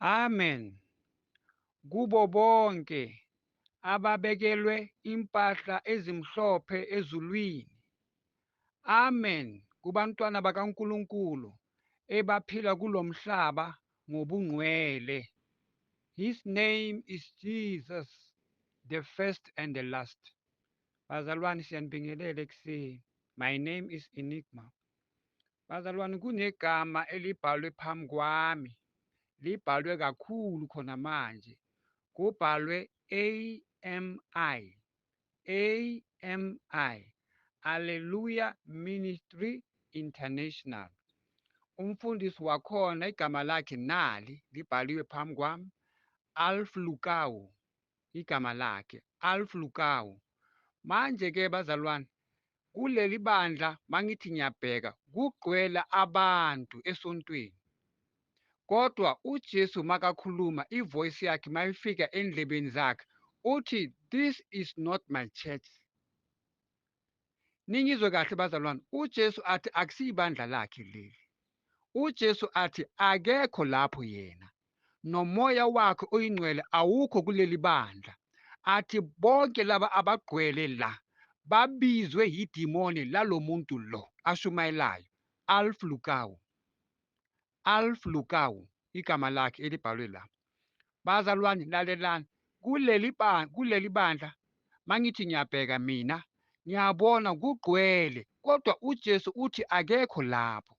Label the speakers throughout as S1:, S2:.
S1: Amen. Kubo bonke ababekelwe impahla ezimhlophe ezulwini. Amen. Kubantwana bakaNkulunkulu ebaphila kulomhlaba ngobungcwele. His name is Jesus, the first and the last. Bazalwane, siyanibingelela ekuseni. My name is Enigma. Bazalwane, kunegama elibhalwe phambi kwami. Libhalwe kakhulu khona manje. Kubhalwe AMI. AMI. Alleluia Ministry International. Umfundisi wakhona igama lakhe nali libhaliwe phambi kwami. Alph Lukau igama lakhe, Alph Lukau. Manje ke bazalwane, kuleli bandla mangithi ngiyabheka kugcwele abantu esontweni. Kodwa uJesu makakhuluma, ivoice yakhe mayifika endlebeni zakhe, uthi, "This is not my church." Ningizwe kahle bazalwane, uJesu athi akusiyibandla lakhe leli. UJesu athi akekho lapho yena. Nomoya wakhe oyingcwele awukho kuleli bandla. Athi bonke laba abagcwele la babizwe yidimoni lalomuntu lo ashumayelayo, Alph Lukau. Alph Lukau igama lakhe elibhalwe la. Bazalwane, lalelani, kuleli bandla mangithi ngiyabheka mina ngiyabona kugcwele, kodwa uJesu uthi akekho lapho.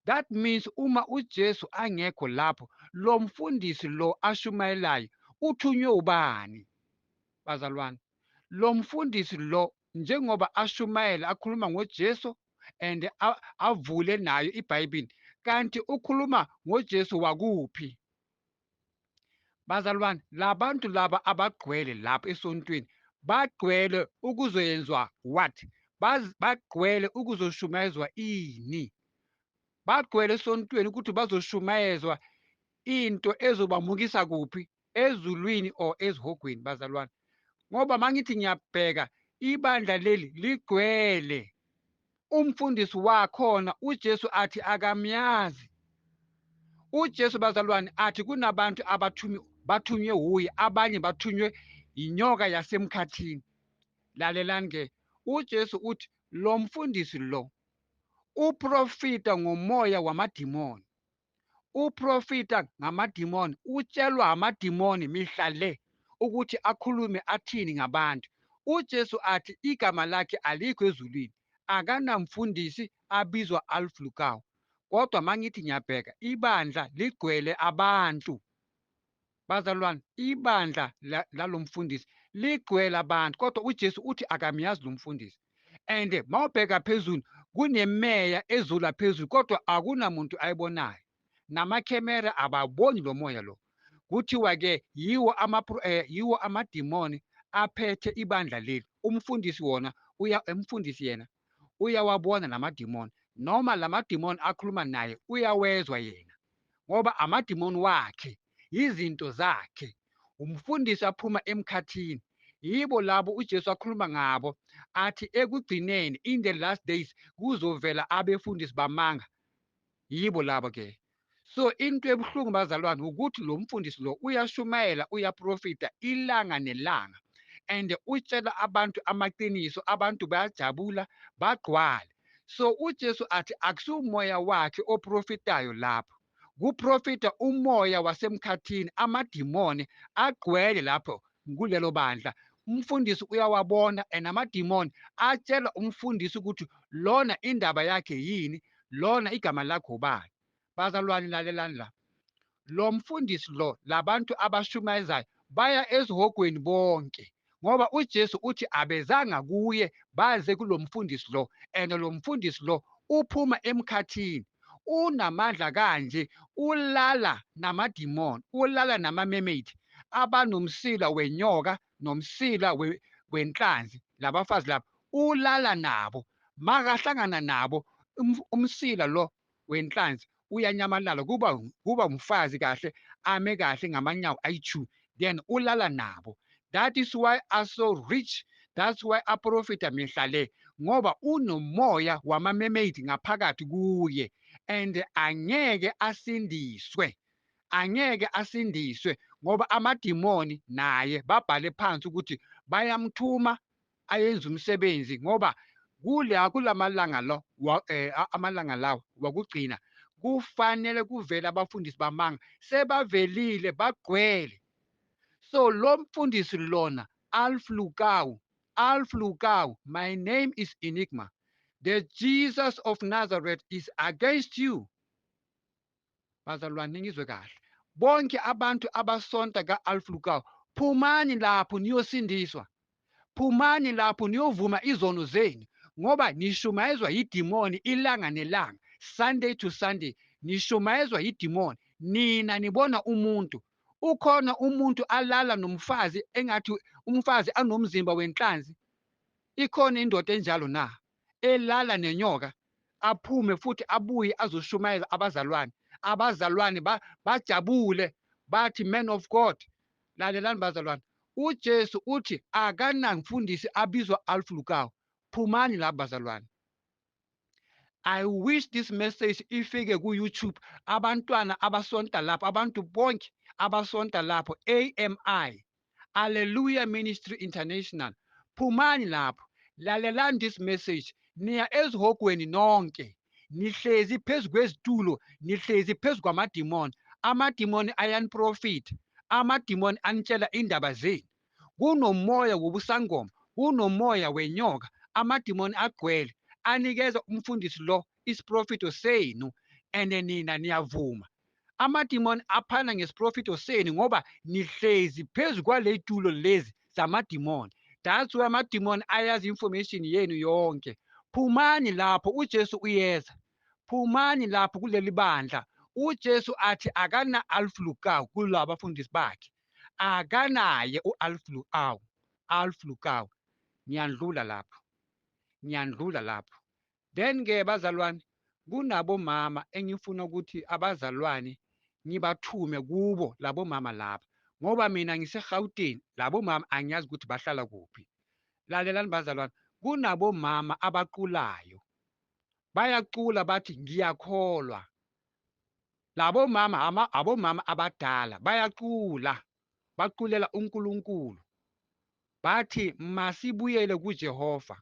S1: That means uma uJesu angekho lapho, lo mfundisi lo ashumayelayo uthunywe ubani? Bazalwane, lo mfundisi lo njengoba ashumayela akhuluma ngoJesu and avule nayo iBhayibheli, kanti ukhuluma ngoJesu wakuphi? Bazalwane, labantu laba abagcwele lapho esontweni bagcwele ukuzoyenzwa what? Bagcwele ukuzoshumayezwa ini? Bagcwele esontweni ukuthi bazoshumayezwa into ezobamukisa kuphi? Ezulwini or ezihogweni, bazalwane? Ngoba mangithi ngiyabheka ibandla leli ligcwele. Umfundisi wakhona uJesu athi akamyazi. uJesu bazalwane athi kunabantu abathumi bathunywe wuye, abanye bathunywe inyoka yasemkhathini. Lalelani ke, uJesu uthi lo mfundisi lo uprofita ngomoya wamadimoni. Uprofita ngamadimoni, utshelwa amadimoni mihla le ukuthi akhulume athini ngabantu. uJesu athi igama lakhe alikho ezulwini, akanamfundisi abizwa Alph Lukau. Kodwa mangithi ngiyabheka ibandla ligcwele abantu. Bazalwane, ibandla lalomfundisi ligcwele abantu, kodwa uJesu uthi akamyazi lo mfundisi. And mawubheka phezulu kunemeya ezula phezulu, kodwa akunamuntu ayibonayo. Namakhemera ababoni lo moya lo. Kuthiwa ke yiwo amadimoni aphethe ibandla leli. Umfundisi wona uya umfundisi yena uyawabona lamadimoni, noma lamadimoni akhuluma naye uyawezwa yena, ngoba amadimoni wakhe izinto zakhe. Umfundisi aphuma emkhathini, yibo labo uJesu akhuluma ngabo athi ekugcineni, in the last days, kuzovela abefundisi bamanga. Yibo labo ke. So into ebuhlungu bazalwane ukuthi lo mfundisi lo uyashumayela, uyaprofita ilanga nelanga, and utshela abantu amaqiniso, abantu bayajabula bagcwale. So uJesu athi akusiwumoya wakhe oprofitayo lapho, kuprofita umoya wasemkhathini, amadimoni agcwele lapho kulelo bandla. Umfundisi uyawabona and amadimoni atshela umfundisi ukuthi lona indaba yakhe yini, lona igama lakho ubani. Bazalwane, lalelani la, lo mfundisi lo labantu abashumayezayo baya ezihogweni bonke, ngoba uJesu uthi abezanga kuye, baze kulo mfundisi lo. And lo mfundisi lo uphuma emkhathini, unamandla kanje, ulala namadimoni, ulala nama-mermaid abanomsila wenyoka nomsila wenhlanzi. Labafazi laba ulala nabo, makahlangana nabo umsila lo wenhlanzi uyanyamalala, kuba umfazi kahle, ame kahle ngamanyawo ayi-2, then ulala nabo. That is why are so rich, that's why aprofita mihla le, ngoba unomoya wama-mermaid ngaphakathi kuye and angeke asindiswe. Angeke asindiswe ngoba amadimoni naye babhale phansi ukuthi bayamthuma ayenze umsebenzi, ngoba kula kulamalanga lo amalanga lawa wakugcina kufanele kuvele abafundisi bamanga, sebavelile bagcwele. So lo mfundisi lona Alph Lukau, Alph Lukau, my name is Enigma. The Jesus of Nazareth is against you. Bazalwane, ngizwe kahle. Bonke abantu abasonta ka-Alph Lukau, phumani lapho niyosindiswa. Phumani lapho niyovuma izono zenu, ngoba nishumayezwa yidimoni ilanga nelanga, Sunday to Sunday nishumayezwa yidimoni. Nina nibona umuntu, ukhona umuntu alala nomfazi engathi umfazi anomzimba wenhlanzi. Ikhona indoda enjalo na elala nenyoka, aphume futhi abuye azoshumayela abazalwane? Abazalwane bajabule bathi man of God. Lalelani bazalwane, uJesu uthi akanamfundisi abizwa Alph Lukau. Phumani la bazalwane. I wish this message ifike ku YouTube, abantwana abasonta lapho, abantu bonke abasonta lapho, AMI, Hallelujah Ministry International. Phumani lapho, lalelani this message. Niya ezihogweni nonke, nihlezi phezu kwezitulo, nihlezi phezu kwamadimoni. Amadimoni ayaniprofit, amadimoni anitshela indaba zenu. Kunomoya wobusangoma, kunomoya wenyoka, amadimoni agcwele, anikeza umfundisi lo isiprofito senu, and nina niyavuma. Amadimoni aphana ngesiprofito senu ngoba nihlezi phezu kwale tulo lezi zamadimoni. That's why amadimoni ayazi information yenu yonke. Phumani lapho, uJesu uyeza. Phumani lapho kuleli bandla. uJesu athi akana Alph Lukau kulaba bafundisi bakhe, akanaye u-Alph Lukau, Alph Lukau. Ngiyandlula lapho, ngiyandlula lapho. Then ke bazalwane, kunabomama engifuna ukuthi abazalwane ngibathume kubo labo mama laba, ngoba mina ngiseGauteng, labo mama angiyazi ukuthi bahlala kuphi. Lalelani bazalwane, kunabomama abaqulayo, bayacula bathi ngiyakholwa. Labo mama, abomama abadala bayacula, baculela uNkulunkulu, bathi masibuyele kuJehova,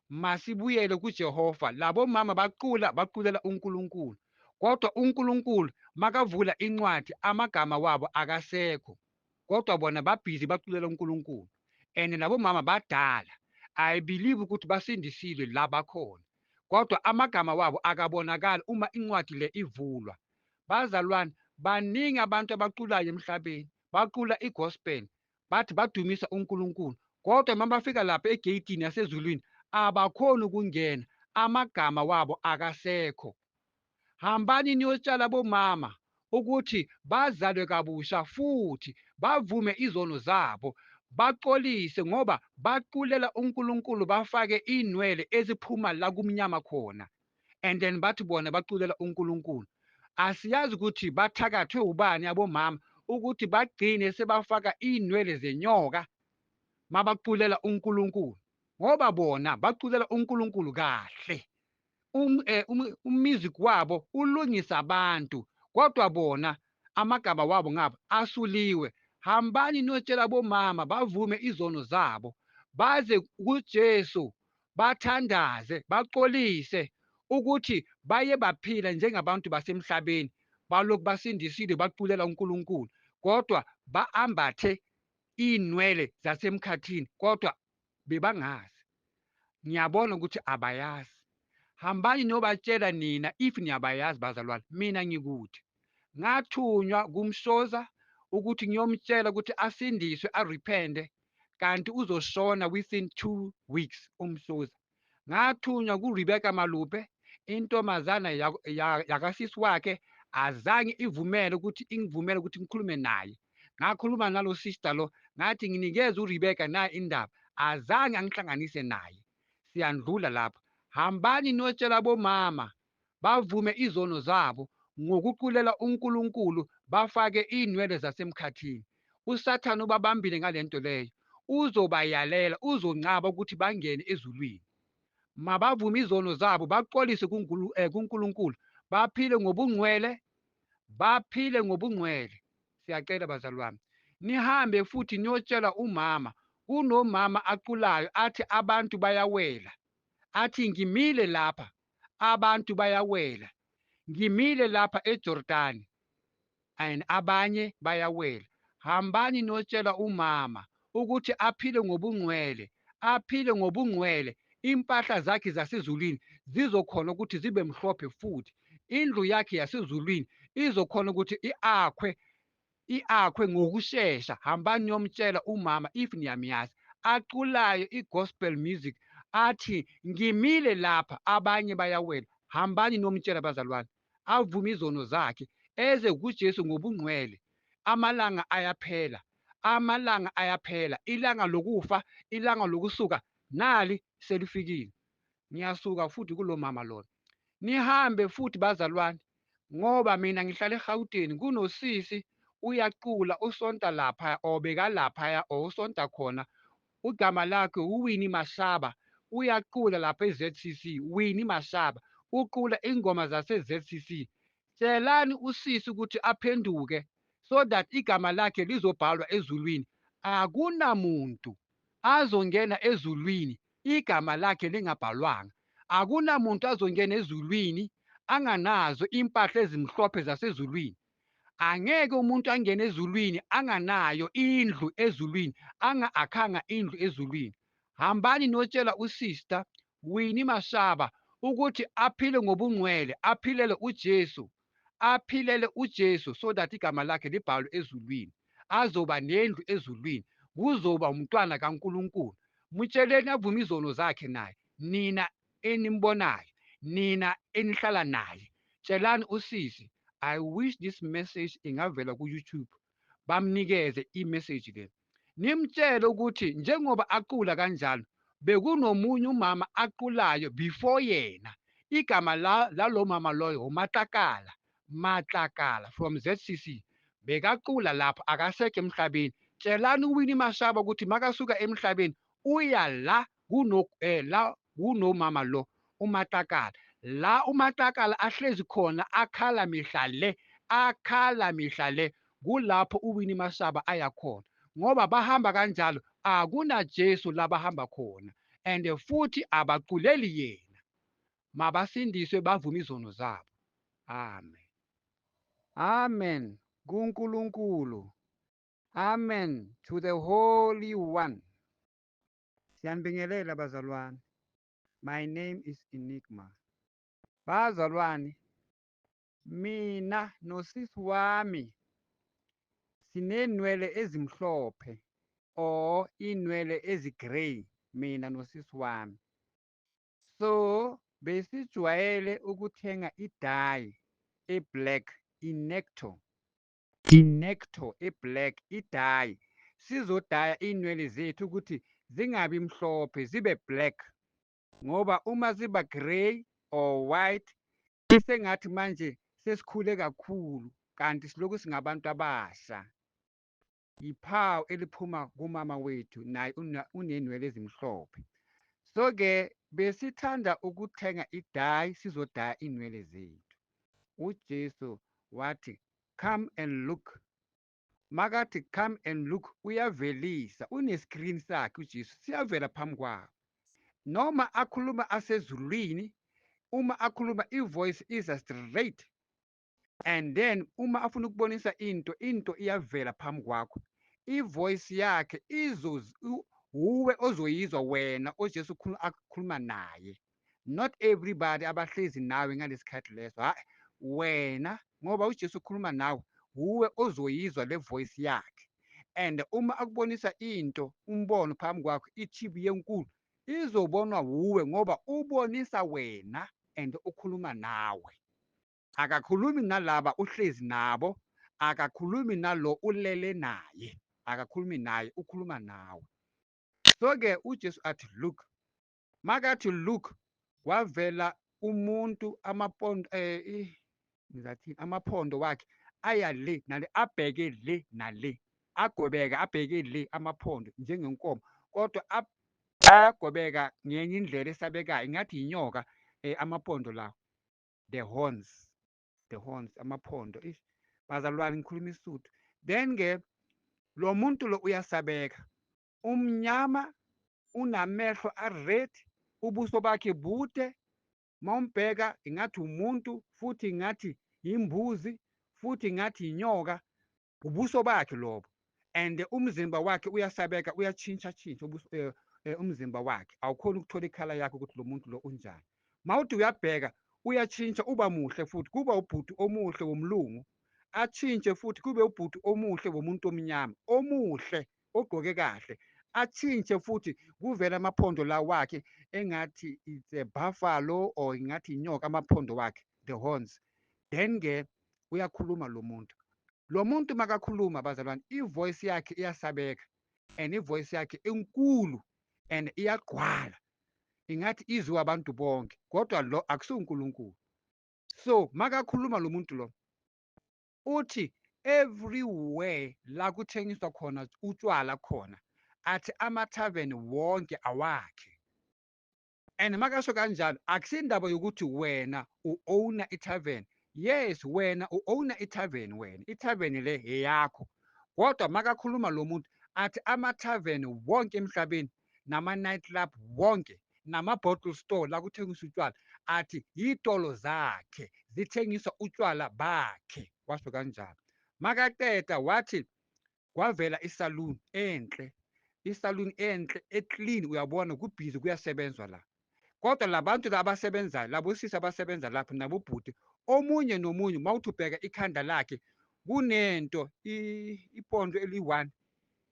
S1: masibuyele kuJehova. Labo mama bacula, baculela uNkulunkulu, kodwa uNkulunkulu makavula incwadi amagama wabo akasekho, kodwa bona babhizi baculela uNkulunkulu. And labo mama badala, I believe ukuthi basindisile la bakhona, kodwa amagama wabo akabonakali uma incwadi le ivulwa. Bazalwane, baningi abantu abaculayo emhlabeni, bacula igospel, bathi badumisa uNkulunkulu, kodwa uma bafika lapha egeyitini yasezulwini abakhoni ukungena, amagama wabo akasekho. Hambani niyotshala bomama ukuthi bazalwe kabusha futhi bavume izono zabo, baxolise, ngoba baculela uNkulunkulu, bafake inwele eziphuma la kumnyama khona, and then bathi bona baculela uNkulunkulu. Asiyazi ukuthi bathakathwe ubani abomama ukuthi bagcine sebafaka inwele zenyoka mabaculela uNkulunkulu, ngoba bona baculela uNkulunkulu kahle. Umusic wabo ulungisa abantu, kodwa bona amagama wabo ngapha asuliwe. Hambani niyotshela bomama bavume izono zabo, baze kuJesu, bathandaze, baxolise ukuthi baye baphila njengabantu basemhlabeni, balokhu basindisile baculela uNkulunkulu, kodwa ba-ambathe inwele zasemkhathini, kodwa bebangazi. Ngiyabona ukuthi abayazi. Hambani niyobatshela nina if niyabayazi bazalwane. Mina ngikude, ngathunywa kumshoza ukuthi ngiyomtshela ukuthi asindiswe, arepende, kanti uzoshona within 2 weeks umshoza. Ngathunywa kuRebecca Malupe, intombazana yakasisi wakhe, azange ivumele ukuthi ingivumele ukuthi ngikhulume naye. Ngakhuluma nalo sister lo, ngathi nginikeze uRebecca naye indaba, azange angihlanganise naye. Siyandlula lapho. Hambani niyotshela bomama bavume izono zabo ngokuculela uNkulunkulu, bafake inwele zasemkhathini. uSathane ubabambile ngalento leyo, uzobayalela, uzoncaba ukuthi bangene ezulwini. Mabavume izono zabo, baxolise kuNkulunkulu, baphile ngobungcwele, Baphile ngobungcwele. Siyacela bazalwane, nihambe futhi niyotshela umama, kunomama aculayo athi abantu bayawela, athi ngimile lapha, abantu bayawela, ngimile lapha eJordani and abanye bayawela. Hambani niyotshela umama ukuthi aphile ngobungcwele, aphile ngobungcwele, impahla zakhe zasezulwini zizokhona ukuthi zibe mhlophe futhi indlu yakhe yasezulwini izokhona ukuthi i-akhwe i-akhwe ngokushesha. Hambani niyomtshela umama if niyamyazi, aculayo i-gospel music athi ngimile lapha abanye bayawela. Hambani niyomtshela bazalwane, avume izono zakhe, eze kuJesu ngobungcwele. Amalanga ayaphela, amalanga ayaphela, ilanga lokufa, ilanga lokusuka nali selifikile. Ngiyasuka futhi kulo mama lona. Nihambe futhi bazalwane, ngoba mina ngihlala eGauteng, kunosisi uyacula usonta lapha or bekalaphaya or usonta khona, igama lakhe uWinnie Mashaba, uyacula lapha e-ZCC. Winnie Mashaba ucula ingoma zase-ZCC. Tshelani usisi ukuthi aphenduke so that igama lakhe lizobhalwa ezulwini. Akunamuntu azongena ezulwini igama lakhe lingabhalwanga. Akunamuntu azongena ezulwini anganazo impahla ezimhlophe zasezulwini. Angeke umuntu angene ezulwini anganayo indlu ezulwini, anga-akhanga indlu ezulwini. Hambani niyotshela uSister Winnie Mashaba ukuthi aphile ngobungcwele, aphilele uJesu, aphilele uJesu so that igama lakhe libhalwe ezulwini, azoba nendlu ezulwini, kuzoba umntwana kaNkulunkulu. Mutsheleni avume izono zakhe naye, nina enimbonayo, nina enihlala naye. Tshelani usisi, I wish this message ingavela ku-YouTube, bamnikeze i-message le. Nimtshele ukuthi njengoba acula kanjalo, bekunomunye umama aculayo before yena. Igama lalo mama loyo uMatlakala, Matlakala from ZCC. Bekacula lapho, akasekho emhlabeni. Tshelani uWinnie Mashaba ukuthi makasuka emhlabeni uya la kuno la kunomama lo uMatlakala. La uMatlakala ahlezi khona akhala mihla le, akhala mihla le, kulapho uWinnie Mashaba aya khona. Ngoba bahamba kanjalo, akuna Jesu la bahamba khona, and futhi abaculeli yena. Mabasindiswe bavume izono zabo. Amen. Amen kuNkulunkulu. Amen to the Holy One. Siyanibingelela bazalwane. My name is Enigma. Bazalwane, mina nosisi wami sinenwele ezimhlophe or inwele ezi-grey, mina nosisi wami. So besijwayele ukuthenga i-dye e-black, i-Necto, i-Necto e-black, i-dye, sizodaya inwele zethu ukuthi zingabi mhlophe, zibe black, ngoba uma ziba grey or white isengathi manje sesikhule kakhulu kanti silokhu singabantu abasha. Yiphawu eliphuma kumama wethu, naye unenwele ezimhlophe. So-ke besithanda ukuthenga i-dye sizodaya inwele zethu. uJesu wathi come and look. Makathi come and look, uyavelisa, une-screen sakhe uJesu, siyavela phambi kwakhe. Noma akhuluma asezulwini, uma akhuluma i-voice iza straight, and then uma afuna ukubonisa into, into iyavela phambi kwakho. I-voice yakhe uwe ozoyizwa wena oJesu akhuluma naye. Not everybody abahlezi nawe ngalesikhathi leso. Hayi wena, ngoba uJesu ukhuluma nawe, uwe ozoyizwa le voice yakhe. And uma akubonisa into, umbono phambi kwakho, i-TV enkulu izobonwa wuwe ngoba ubonisa wena and ukhuluma nawe. Akakhulumi nalaba uhlezi nabo, akakhulumi nalo ulele naye, akakhulumi naye, ukhuluma nawe. So-ke uJesu athi look, makathi look, kwavela umuntu amaphondo ngizathini, amaphondo wakhe aya le nale, abheke le nale, agobeka abheke le amaphondo njengenkomo, kodwa ayagobeka ngenye indlela esabekayo, ingathi inyoka amaphondo lawo. The horns, the horns, amaphondo. Bazalwane, ngikhuluma isiSuthu. Then-ke lo muntu lo uyasabeka, umnyama, unamehlo a-red, ubuso bakhe bude, mawumbheka ingathi umuntu, futhi ingathi imbuzi, futhi ingathi inyoka, ubuso bakhe lobo. And umzimba wakhe uyasabeka, uyatshintsha tshintsha ubuso, umzimba wakhe, awukhoni ukuthola ikhala yakhe ukuthi lo muntu lo unjani. Mawuthi uyabheka uyatshintsha, uba muhle futhi kuba ubhuti omuhle womlungu, atshintshe futhi kube ubhuti omuhle womuntu omnyama, omuhle ogqoke kahle, atshintshe futhi kuvele amaphondo la wakhe engathi it's a buffalo or ingathi inyoka, amaphondo wakhe, the horns. Then-ke uyakhuluma lo muntu. Lo muntu makakhuluma bazalwane, i-voice yakhe iyasabeka and i-voice yakhe inkulu and iyagqwala, ingathi izwiwa abantu bonke, kodwa lo akusiwuNkulunkulu. So makakhuluma lo muntu lo uthi everywhere la kuthengiswa khona utshwala khona, athi ama-tavern wonke awakhe. And makasho kanjalo akusindaba yokuthi wena u-owner i-tavern. Yes, wena u-owner i-tavern, wena i-tavern le eyakho, kodwa makakhuluma lo muntu athi ama-tavern wonke emhlabeni nama-night club wonke nama-bottle store la kuthengiswa utshwala, athi yitolo zakhe zithengisa utshwala bakhe, washo kanjalo. Makaqeda wathi kwavela isaluni enhle, isaluni enhle e-clean, uyabona kubhizi kuyasebenzwa la. Kodwa labantu la abasebenzayo, labo sisi abasebenza lapho nabobhuti, omunye nomunye mawuthi ubheka ikhanda lakhe kunento ipondo eli-one,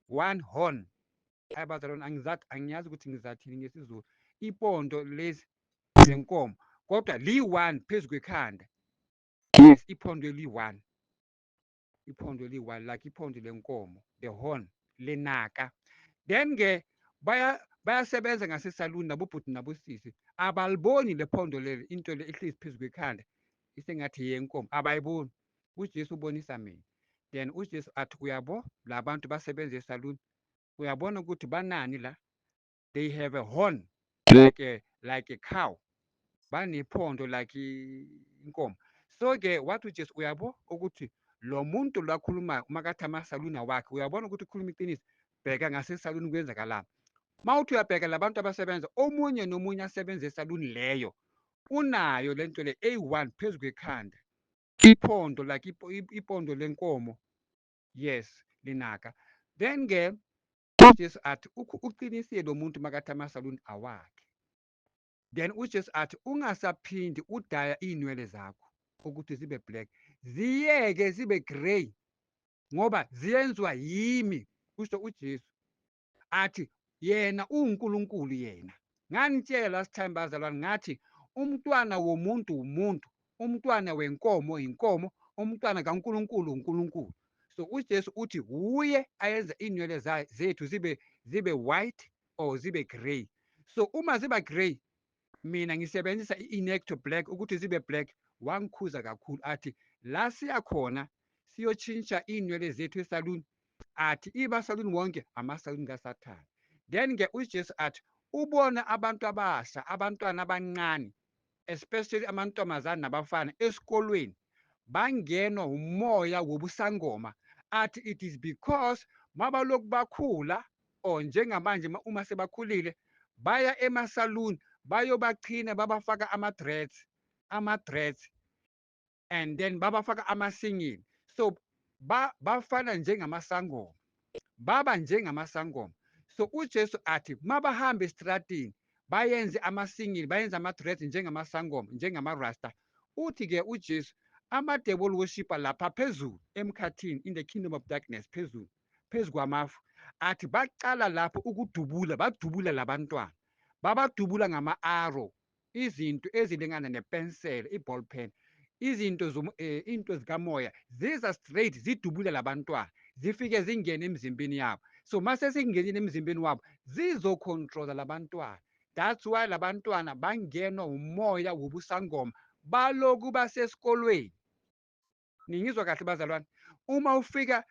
S1: one horn. Hayi bazalwane, angiyazi ukuthi ngizathini ngesiZulu. Ipondo lezi zenkomo, kodwa li-one phezu kwekhanda. Yes, iphondo eli-one, iphondo eli-one like iphondo lenkomo, the horn lenaka. Then-ke bayasebenza ngasesaluni nabobhuti nabosisi, abaliboni le phondo leli, into le ehlezi phezu kwekhanda isengathi yenkomo, abayiboni. uJesu ubonisa mina. Then uJesu athi uyabo labantu basebenza esaluni, uyabona ukuthi banani la, they have a horn like a cow, banephondo like inkomo. So-ke wathi uJesu uyabo ukuthi lo muntu lo akhulumayo makathi amasaluni wakhe, uyabona ukuthi ukhuluma iqiniso, bheka ngasesaluni kwenzakalani. Mawuthi uyabheka labantu abasebenza, omunye nomunye asebenza esaluni leyo unayo lento le eyi-one phezu kwekhanda, iphondo like ipondo lenkomo, yes, linaka. Then-ke uJesu athi uqinisile lo muntu makathi amasaluni awakhe. Then uJesu athi ungasaphindi udaya iy'nwele zakho ukuthi zibe black, ziyeke zibe grey ngoba ziyenzwa yimi, kusho uJesu. Athi yena uNkulunkulu yena. Nganitshela last time bazalwane, ngathi umntwana womuntu umuntu, umntwana wenkomo inkomo, umntwana kaNkulunkulu uNkulunkulu. So uJesu uthi uye ayenza inwele zethu zibe white or zibe grey. So uma ziba grey, mina ngisebenzisa i-Inecto Black ukuthi zibe black. Wangikhuza kakhulu athi la siya khona siyotshintsha inwele zethu esaluni, athi ibasaluni wonke amasaluni kaSathane. Then-ke uJesu athi ubona abantu abasha, abantwana abancane, especially amantombazane nabafana esikolweni, bangenwa umoya wobusangoma. Athi it is because mabalokhu bakhula or njengamanje uma sebakhulile baya emasaluni bayobachina, babafaka ama-dreads, ama-dreads, and then babafaka amasingili. So bafana njengamasangoma, baba njengamasangoma. So uJesu athi mabahamba estradini bayenze amasingili, bayenze ama-dreads njengamasangoma, njengamarasta. Uthi-ke uJesu ama-devil worshipper lapha phezulu emkhathini, in the kingdom of darkness, phezulu phezu kwamafu, athi baqala lapho ukudubula, badubula labantwana, babadubula ngama-arrow, izinto ezilingana nepensela, i-ball pen, izinto into zikamoya ziza straight zidubule labantwana, zifike zingene emzimbeni yabo. So mase singenile emzimbeni wabo zizocontrola labantwana. That's why labantwana bangenwa umoya wobusangoma baloku basesikolweni. Ningizwa kahle bazalwane? Uma ufika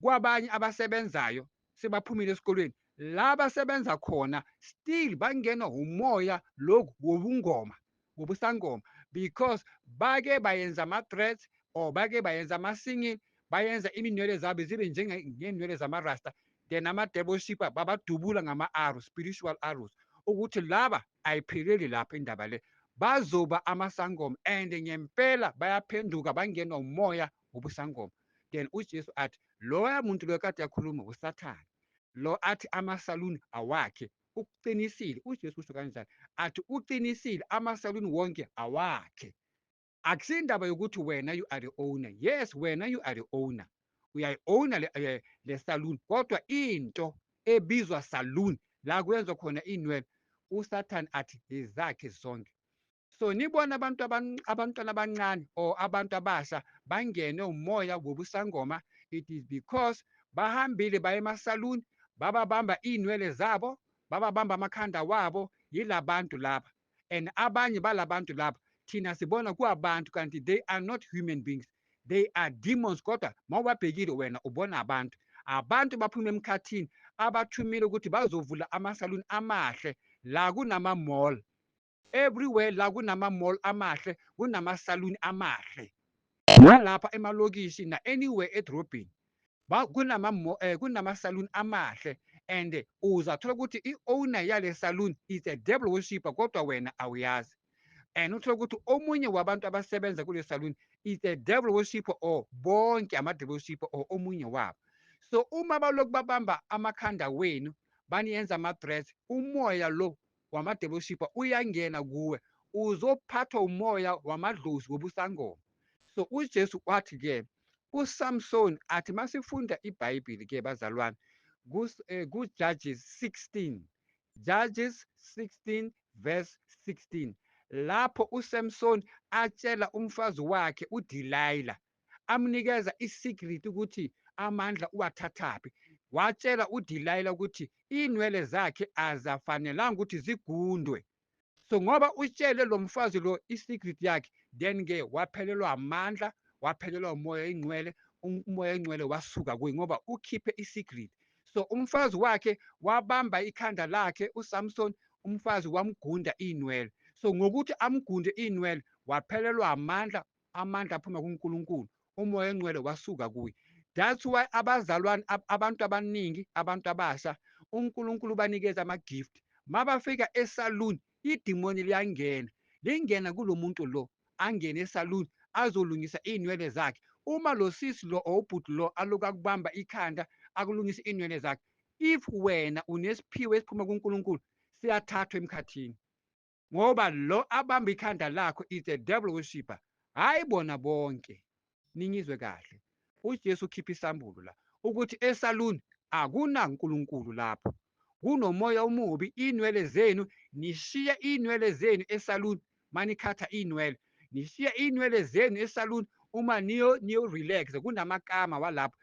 S1: kwabanye abasebenzayo sebaphumile esikolweni, la basebenza khona still bangenwa umoya lokhu wobungoma, wobusangoma, because bake bayenza ama-threats or bake bayenza ama-singing, Bayenza iminwele zabo zibe njengenwele zamarasta, then ama-devil worshipper babadubula ngama-arrows, spiritual arrows, ukuthi laba ayipheleli lapho indaba le, bazoba amasangoma. And ngempela bayaphenduka, bangenwa umoya wobusangoma. Then uJesu athi loya muntu loyo kade yakhuluma uSathane lo, athi amasaluni awakhe. Uqinisile uJesu, usho kanjani? Athi uqinisile, amasaluni wonke awakhe. Akusindaba yokuthi wena you are the owner. Yes, wena you are the owner, uyayi-owner le saloon, kodwa into ebizwa saloon la kuyenzwa khona inwele, uSathane athi izakhe zonke. So nibona abantu, abantwana abancane or abantu abasha bangene umoya wobusangoma, it is because bahambile baye emasaluni, bababamba iy'nwele zabo, bababamba amakhanda wabo. Yilabantu laba, and abanye balabantu laba thina sibona kuwabantu, kanti they are not human beings, they are demons. Kodwa mawubabhekile wena ubona abantu, abantu baphuma emkhathini, abathumile ukuthi bazovula amasaluni amahle la kunama-mall everywhere. La kunama-mall amahle, kunamasaluni amahle nalapha emalokishi na-anywhere edrobheni kunamasaluni amahle, and uzathola ukuthi i-owner yale saloon is a devil worshipper, kodwa wena awuyazi. And uthola ukuthi omunye wabantu abasebenza kule saloon is a devil worshipper, or bonke ama-devil worshipper, or omunye wabo. So uma balokhu babamba amakhanda wenu, baniyenza ama-threats, umoya lo wama-devil worshipper uyangena kuwe, uzophathwa umoya wamadlozi wobusangoma. So uJesu wathi-ke uSamson athi, masifunda iBhayibheli-ke bazalwane, ku-Judges 16, Judges 16 verse 16, lapho uSamson atshela umfazi wakhe uDelilah, amnikeza i-secret ukuthi amandla uwathathaphi. Watshela uDelilah ukuthi inwele zakhe azafanelanga ukuthi zigundwe. So ngoba utshele lo mfazi lo i-secret yakhe, then ke waphelelwa amandla, waphelelwa umoya ingcwele, umoya ingcwele wasuka kuye ngoba ukhiphe i-secret. So umfazi wakhe wabamba ikhanda lakhe uSamson, umfazi wamgunda inwele. So ngokuthi amgunde inwele, waphelelwa amandla, amandla aphuma kuNkulunkulu, umoya engcwele wasuka kuye. That's why abazalwane, abantu abaningi, abantu abasha, uNkulunkulu banikeza ama-gift, mabafika esaluni idimoni liyangena, lingena kulo muntu lo, angene esaluni azolungisa iy'nwele zakhe. Uma lo sisi lo or ubhuti lo aloku akubamba ikhanda akulungisa iy'nwele zakhe, if wena unesiphiwo esiphuma kuNkulunkulu, siyathathwa emkhathini, ngoba lo abamba ikhanda lakho is a devil worshipper. Hayi bona bonke, ningizwe kahle, uJesu ukhipha isambulo la ukuthi esaluni akunaNkulunkulu lapho, kunomoya omubi. Inwele zenu, nishiya inwele zenu esaluni, manikhatha inwele, nishiya inwele zenu esaluni, uma niyo relax, kunamakama walapho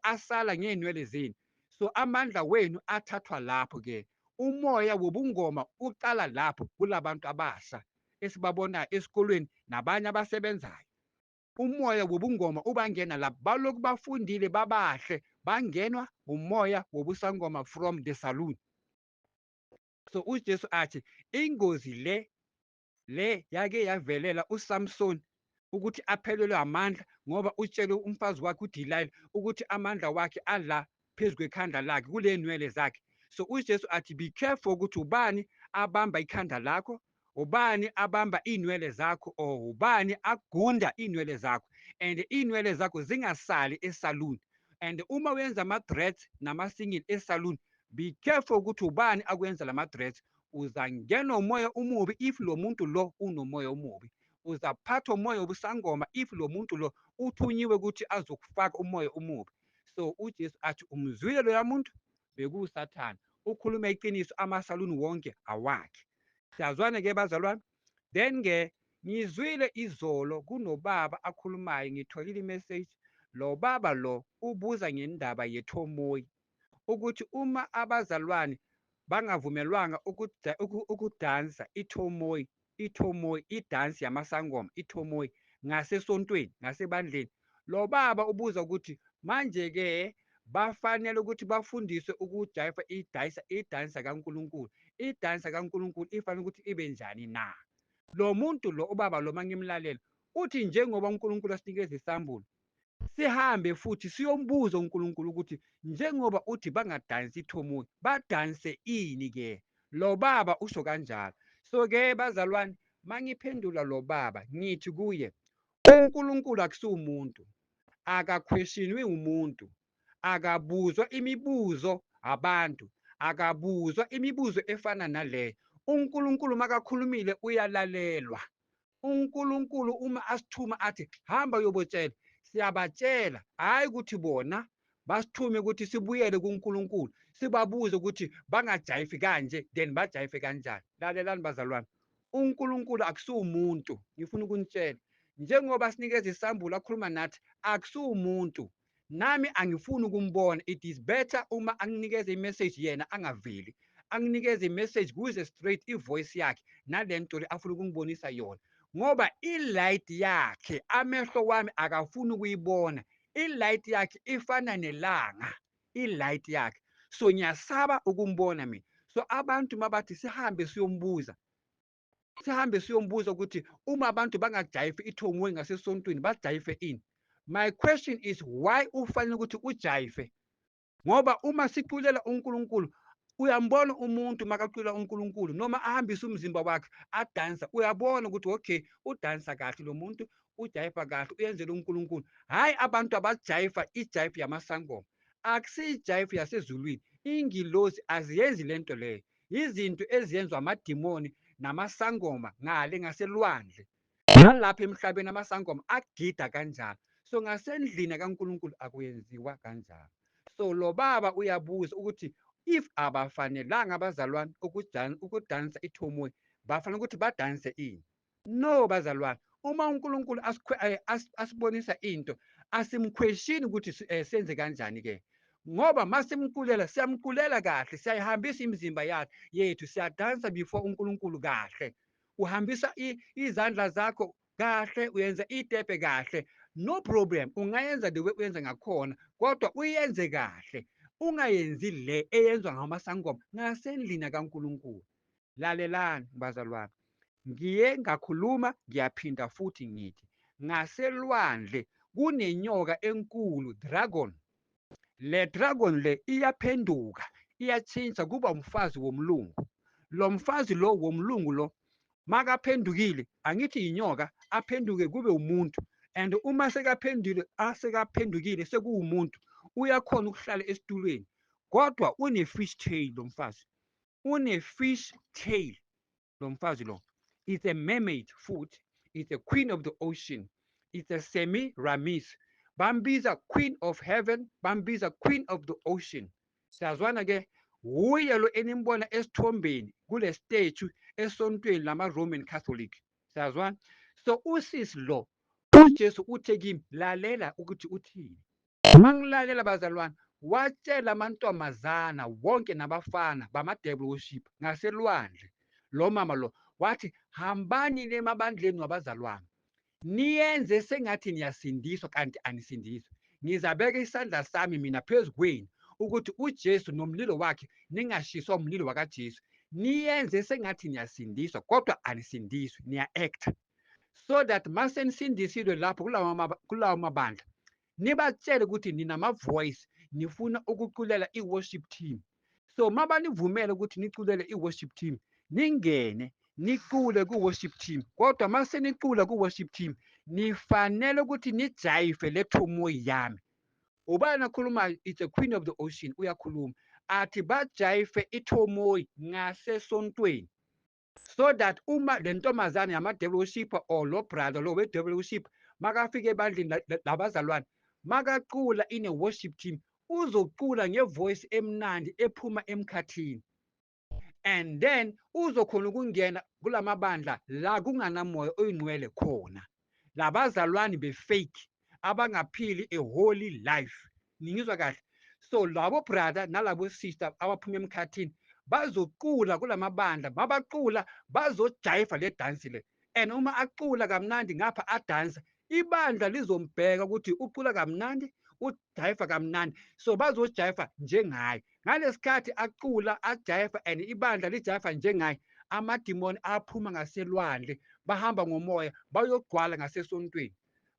S1: asala ngey'nwele zenu. So amandla wenu athathwa lapho ke, umoya wobungoma uqala lapho kulabantu abasha esibabonayo esikolweni nabanye abasebenzayo. Umoya wobungoma ubangena lapho, balokhu bafundile, babahle, bangenwa umoya wobusangoma from the saloon. So uJesu athi ingozi le yake yavelela uSamson ukuthi aphelelwe amandla ngoba utshele umfazi wakhe uDelilah ukuthi amandla wakhe ala phezu kwekhanda lakhe, kule nwele zakhe. So uJesu athi be careful ukuthi ubani abamba ikhanda lakho, ubani abamba iy'nwele zakho, or ubani agunda iy'nwele zakho, and iy'nwele zakho zingasali esaluni. And uma wenza ama-dreads nama-single esaluni, be careful ukuthi ubani akwenza lama-dreads, uzangena umoya omubi if lo muntu lo unomoya omubi, uzaphathwa umoya wobusangoma if lo muntu lo uthunyiwe ukuthi azokufaka umoya omubi. So uJesu athi umzwile loya muntu bekuwuSathane, ukhuluma iqiniso, amasaluni wonke awakhe. Siyazwana-ke bazalwane? Then-ke ngizwile izolo kunobaba akhulumayo, ngitholile i-message. Lo baba lo ubuza ngendaba yethomoyi, ukuthi uma abazalwane bangavumelwanga ukudansa ithomoyi, ithomoyi, idansi yamasangoma, ithomoyi ngasesontweni, ngasebandleni. Lo baba ubuza ukuthi manje-ke bafanele ukuthi bafundiswe ukujayiva idayisa, idansa kaNkulunkulu, idansa kaNkulunkulu ifanele ukuthi ibe njani na? Lo muntu lo, ubaba lo, mangimlalela uthi njengoba uNkulunkulu asinikeza isambulo, Sihambe futhi siyombuza uNkulunkulu ukuthi njengoba uthi bangadansi ithomoyi, badanse ini ke? Lo baba usho kanjalo. So-ke bazalwane, mangiphendula lo baba ngithi kuye, uNkulunkulu akusiwumuntu, akakhweshinwi umuntu, akabuzwa imibuzo abantu, akabuzwa imibuzo efana naleyo. uNkulunkulu makakhulumile uyalalelwa. uNkulunkulu uma asithuma athi hamba uyobotshela, siyabatshela, hhayi ukuthi bona basithume ukuthi sibuyele kuNkulunkulu, sibabuze ukuthi bangajayifi kanje then bajayife kanjani. Lalelani bazalwane, uNkulunkulu akusiwumuntu, ngifuna ukunitshela. Njengoba sinikeza isambulo akhuluma nathi, akusiwumuntu. Nami angifuni ukumbona. It is better uma anginikeze i-message yena angaveli. Anginikeze i-message kuze straight i-voice yakhe nalento le afuna ukungibonisa yona. Ngoba i-light yakhe amehlo wami akafuni ukuyibona. I-light yakhe ifana nelanga, i-light yakhe. So ngiyasaba ukumbona mina. So abantu mabathi sihambe siyombuza, sihambe siyombuza ukuthi uma abantu bangajayifi ithomoyi ngasesontweni bajayife ini? My question is why ufanele ukuthi ujayife? Ngoba uma siculela uNkulunkulu, uyambona umuntu makacula uNkulunkulu noma ahambise umzimba wakhe adansa, uyabona ukuthi okay, udansa kahle lo muntu, ujayifa kahle, uyenzela uNkulunkulu. Hhayi abantu abajayifa ijayifu yamasangoma, akusiyijayifu yasezulwini. Ingilosi aziyenzi lento leyo, izinto eziyenzwa amadimoni namasangoma ngale ngaselwandle. Nalapha emhlabeni amasangoma agida kanjalo. So ngasendlini kaNkulunkulu akuyenziwa kanjalo. So lo baba uyabuza ukuthi if abafanelanga abazalwane ukudansa ithomoyi, bafanele ukuthi badanse ini? No bazalwane, uma uNkulunkulu asibonisa into, asimkhweshini ukuthi senze kanjani ke. Ngoba masimculela, siyamculela kahle, siyayihambisa imizimba yethu, siyadansa before uNkulunkulu kahle. Uhambisa izandla zakho kahle, uyenza itepe kahle, no problem, ungayenza the way uyenza ngakhona, kodwa uyenze kahle, ungayenzi le eyenzwa ngamasangoma ngasendlini kaNkulunkulu. Lalelani bazalwane, ngiye ngakhuluma ngiyaphinda futhi ngithi ngaselwandle kunenyoka enkulu, dragon. Le dragon le iyaphenduka, iyatshintsha kuba umfazi womlungu. Lo mfazi lo womlungu lo makaphendukile, angithi inyoka, aphenduke kube umuntu. And uma sekaphendukile, asekaphendukile sekuwumuntu, uyakhona ukuhlala esitulweni. Kodwa une fish tail lo mfazi. Une fish tail lo mfazi lo. It's a mermaid futhi. It's a queen of the ocean. It's a Semiramis. Bambiza queen of heaven, bambiza queen of the ocean. Siyazwana ke, wuye lo enimbona esithombeni kule statue esontweni lama Roman Catholic. Siyazwana? So usisi lo, uJesu uthe kimi, lalela ukuthi uthini. Mangilalela bazalwane, watshela amantombazana wonke nabafana bama devil worship ngaselwandle. Lo mama lo wathi hambani nemabandleni wabazalwane, niyenze sengathi niyasindiswa kanti anisindiswa. Ngizabeka isandla sami mina phezu kwenu ukuthi uJesu nomlilo wakhe ningashiswa umlilo wakaJesu. Niyenze sengathi niyasindiswa kodwa anisindiswi, niya-act. So that masenisindisiwe lapho kulawo mabandla, nibatshele ukuthi ninama-voice, nifuna ukuculela i-worship team. So mabanivumele ukuthi niculele i-worship team, ningene nicule ku-worship team. Kodwa masenicula ku-worship team, nifanele ukuthi nijayife le thomoyi yami. Ubani akhulumayo? It's a queen of the ocean, uyakhuluma. Athi bajayife ithomoyi ngasesontweni. So that uma le ntombazane yama-devil worshipper or lo brother lo we-devil worship makafika ebandleni labazalwane, makacula in a worship team, uzocula ngevoice emnandi ephuma emkhathini. And then uzokhona ukungena kulamabandla la kunganamoya oyingcwele khona. Labazalwane be-fake abangaphili a holy life. Ningizwa kahle? So labo brother nalabo sister abaphuma emkhathini bazocula kulamabandla, mabacula bazojayifa le dance le. And uma acula kamnandi ngapha adansa, ibandla lizombheka ukuthi ucula kamnandi, ujayifa kamnandi. So bazojayifa njengaye. Ngalesikhathi acula ajayifa and ibandla lijayifa njengaye, amadimoni aphuma ngaselwandle, bahamba ngomoya bayogcwala ngasesontweni.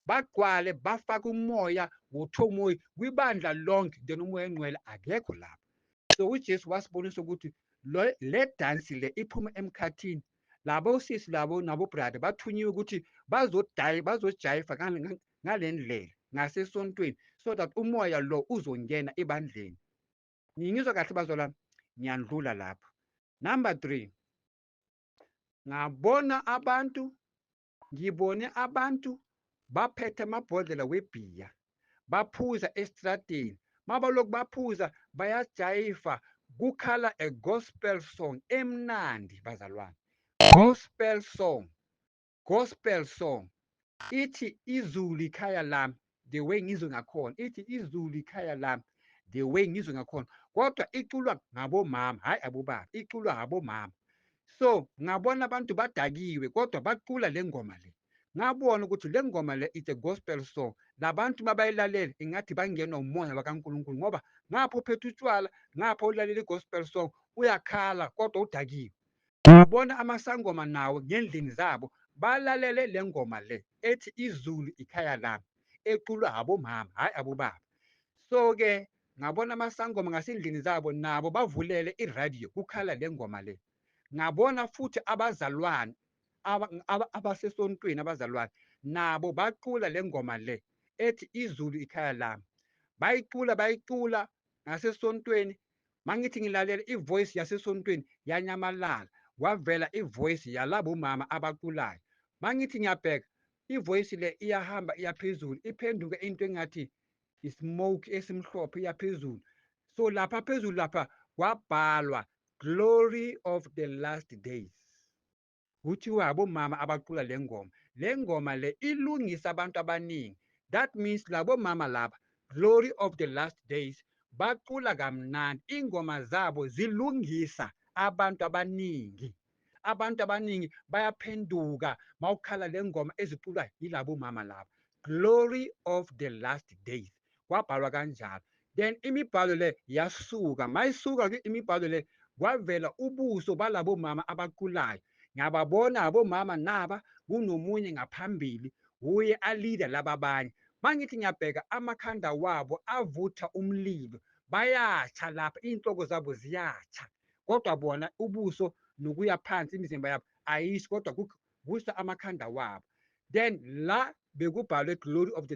S1: Bagcwale bafaka umoya ngothomoyi kwibandla lonke, then uMoya oNgcwele akekho lapho. So uJesu wasibonisa ukuthi le dansi le iphuma emkhathini. Labo sisi labo nabo brother bathunyiwe ukuthi bazojayiva ngale ndlela ngasesontweni, so that umoya lo uzongena ebandleni. Ngingizwa kahle bazalwane? Ngiyandlula lapho. Number 3, ngabona abantu, ngibone abantu baphethe amabhodlela webhiya, baphuza estradeni. Mabalokhu baphuza bayajayiva, kukhala a gospel song emnandi bazalwane. Gospel song, gospel song. Ithi izulu ikhaya lami, the way ngizwe ngakhona. Ithi izulu ikhaya lami, the way ngizwe ngakhona. Kodwa iculwa ngabomama, hayi abobaba, iculwa ngabomama. So ngabona abantu badakiwe kodwa bacula le ngoma le. Ngabona ukuthi le ngoma le it's a gospel song. Labantu mabayilalela ingathi bangenwa umoya wakaNkulunkulu, ngoba ngapho uphethe utshwala, ngapho ulalela i-gospel song, uyakhala kodwa udakiwe. Ngabona amasangoma nawo ngendlini zabo balalele le ngoma le ethi izulu ikhaya lami, eculwa abomama hayi abobaba. So ke ngabona amasangoma ngasendlini zabo nabo bavulele iradio kukhala le ngoma le. Ngabona futhi abazalwane abasesontweni, abazalwane nabo bacula le ngoma le ethi izulu ikhaya lami. Bayicula ngasesontweni. Mangithi ngilalela ivoice yasesontweni yanyamalala, kwavela ivoice yalabo mama abaculayo. Mangithi ngiyabheka ivoice le iyahamba iyaphezulu, iphenduke into engathi ismoke esimhlophe iyaphezulu. So lapha phezulu lapha kwabhalwa glory of the last days. Kuthiwa abomama abacula le ngoma. Le ngoma le ilungisa abantu abaningi. That means labo mama laba glory of the last days bacula kamnandi, ingoma zabo zilungisa abantu abaningi. Abantu abaningi bayaphenduka mawukhala le ngoma eziculwa yilabo mama laba. Glory of the last days, kwabhalwa kanjalo. Then imibhalo le yasuka, mayisuka ke imibhalo le kwavela ubuso balabo mama abaculayo. Ngiyababona abomama naba, kunomunye ngaphambili uye alida laba abanye. Mangithi ngiyabheka amakhanda wabo avutha umlilo, bayatsha lapha, iy'nhloko zabo ziyatsha, kodwa bona ubuso nokuya phansi imizimba yabo ayisho, kodwa kusa amakhanda wabo. Then la bekubhalwe glory of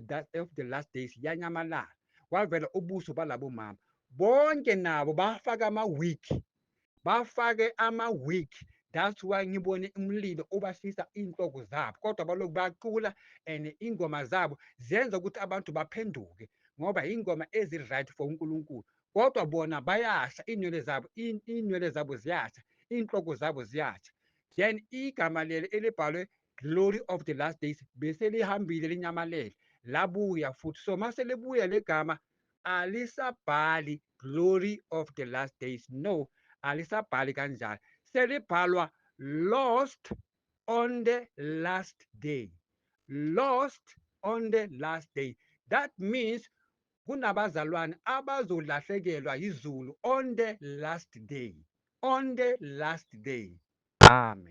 S1: the last days yanyamalala, kwavela ubuso balabo mama bonke. Nabo bafaka ama-wig, bafake ama-wig. That's why ngibone umlilo ubashisa iy'nhloko zabo, kodwa balokhu bacula and ingoma zabo zenza ukuthi abantu baphenduke, ngoba ingoma ezi-right for uNkulunkulu. Kodwa bona bayasha, iy'nwele zabo ziyasha, iy'nhloko zabo ziyasha. Then igama leli elibhalwe glory of the last days bese lihambile linyamalele, labuya futhi. So mase libuya le gama alisabhali glory of the last days, no, alisabhali kanjalo, selibhalwa lost on the last day, lost on the last day. That means kunabazalwane abazolahlekelwa izulu on the last day, on the last day. Amen.